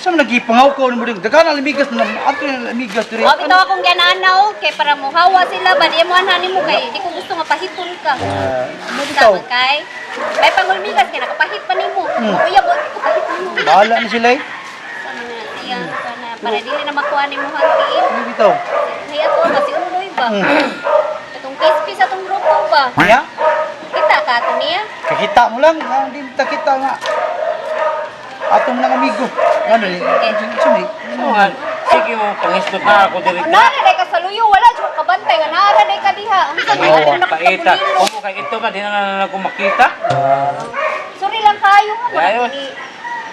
Sa man nagipangaw ko nimo ding daghan ang lamigas na ato ang lamigas diri. Wa bitaw akong gianaw kay para mohawa sila ba di mo anhan nimo kay di ko gusto nga pahiton ka. Ano bitaw? Tama kay. May pangulmigas kay nakapahit pa nimo. Kuya mo ko pahit nimo. Bahala na sila eh. Sama na siya kana para dili na makuha nimo ang tiil. Ano bitaw? Hay ato ba si Undoy ba? Atong kispi sa atong grupo ba? Nya? Kita ka ato niya. Kakita mo lang, ah, hindi ta kita nga. Atong mga amigo. Ano ni? Sumi. Oo nga. Sige mo, pangistot na ako diri. Nara day ka sa luyo, wala jud ka kabantay nga nara day ka diha. Unsa man Oo, ato paita. nakapagulilo. Kumo kay ito ba di na lang ako makita? Sorry lang kayo ha. Ayo.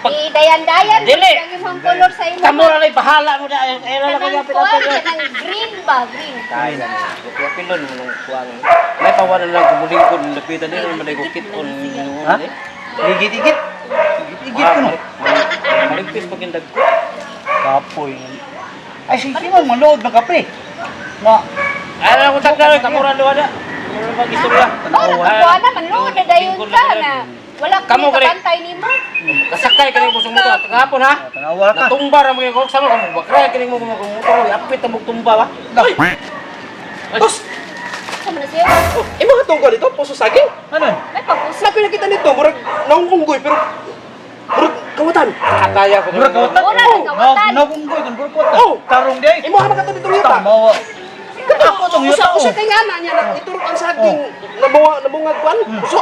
I dayan-dayan Dili. ang imong color sa imo. Kamo ra lay bahala mo na ay ay lang Kanang kaya kuwan, pinapil. kanang green ba, green. Tay lang. Kaya pilon mo nung kuan. May pawalan lang kumulingkod lapitan din naman ko kiton. Ha? Igit-igit. Igit-igit ko no. Maligpis pag indag ko. Kapoy. Ay sige mo manood na kape. Nga Ay lang ko tagdalo kamo ra duwa na. Mura bang istorya. Oh, nakakuha na man load na dayon ka na. Wala Kamo kami gani. kabantay nimo. Kasakay kani mo sa motor kahapon ha. Tanawa ka. Natumba ra mo ko sama ka mo bakra kini mo mo motor apit ang tumba ba. Uy! Boss, Sama na siya. oh, imo hatong ko dito, puso saging. Ano? May pag-usap. Sa pinakita nito, murag naungunggoy pero murag kawatan. Kataya ko. Murag kawatan. Mura ng kawatan. Nagunggoy kun murag kawatan. Oh! Tarong di ay. Imo ha makato dito yuta. Tamawa. Kato, Ako tong yuta, Usa oh. usa kay ngana niya na iturok ang saging namunga namungag kuan. Puso.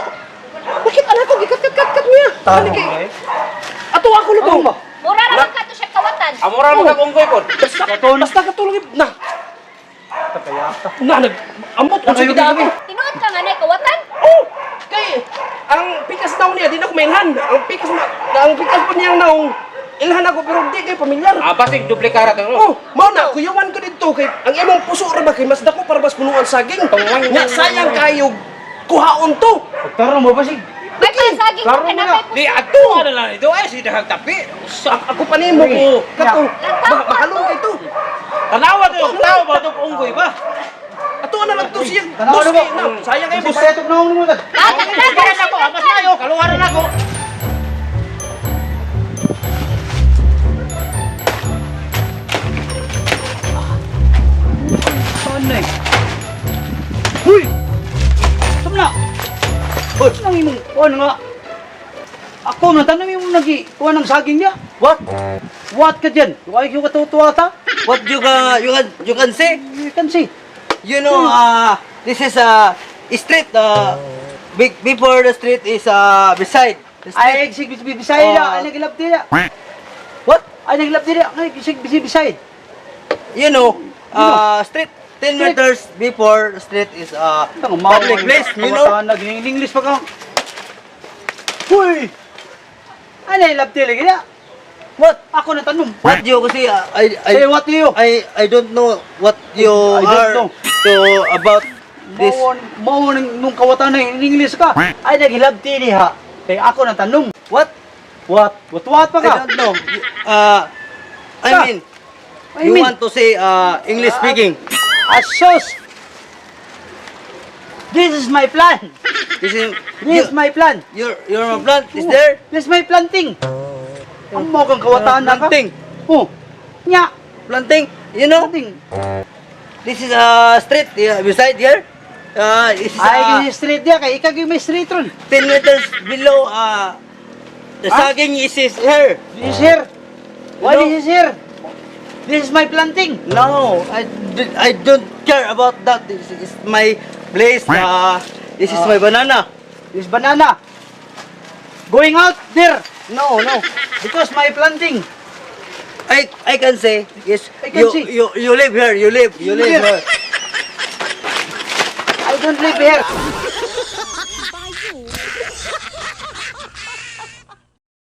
Bakit anak ko gikat kat kat kat niya? Ani Tarong kay di ay. ato ako Ano lutong. ba? Mura ra man ka to siya kawatan. Amora mo kag unggoy kon. Basta basta katulog na Takayata. na nag ambot unsa Nakayo gid ako. gabi. Tinuod ka nga nay kawatan. Oh, kay ang pikas daw niya di na ko mailhan. Ang pikas ma, ang pikas po niyang naong ilhan ako pero di kay pamilyar. Ah, basig duplikara to. Oh, mao na kuyawan ko didto kay ang imong puso ra ba kay mas dako para mas punuan saging. Nya sayang kayo kuhaon to. Tarong mo basig. May pasaging Klaro ka mo na na. may Di adto na lang ito ay si dahag tapi. Ako pa nimo ko kato. Lantaw pa Mahalong kay to. Tanawa to, tao ba to unggoy ba? Ato na lang to siya. Tanawa Boss na ba? kay na. Sayang kay Kasi boss. payatok na mo. Ah, Sige na ako, mas mayo, kaluwaran ako. Tanay. Huy! Tumna. Uy, nang imong kuan nga. Ako man tanong imong nagi kuan ng saging niya. What? What ka dyan? Why you katutuwa ta? What you can you can say? You can see. You know, this is a street. Big before the street is beside. The street. Ay, sig bisay na. Oh. Ay nagilap dira. What? Ay nagilap dira. Ay sig bisay. You know, street 10 Street. meters before the street is public place. You know. Nag English pa ka. Huy! Ay nagilap dira gina. What? Ako na tanong. What you kasi I Say what you? I don't know what you I don't are know. to about this. Mao mao nang nung kawatan na in English ka. Ay naghilab diri ha. Kay ako na tanong. What? What? What what pa I ka? don't know. I Ka. mean, I you mean, want to say English speaking. Asos. This is my plan. This is This is my plan. Your plant is there. This is my planting. Ang mo kang kawatan na ka. Planting. Oh. Nya. Planting. You know, Planting. this is a street, yeah, beside here. This is Ay, kay street diya kay ikaw gyud may street ron. 10 meters below. The Ah? saging is here. This is here. Why You know? this is here? This is my planting. No, I don't care about that. This is my place. This is my banana. This banana. Going out there No. because my planting. I can say yes. I can you, see. you live here. You live. You live Here. here. I don't live here.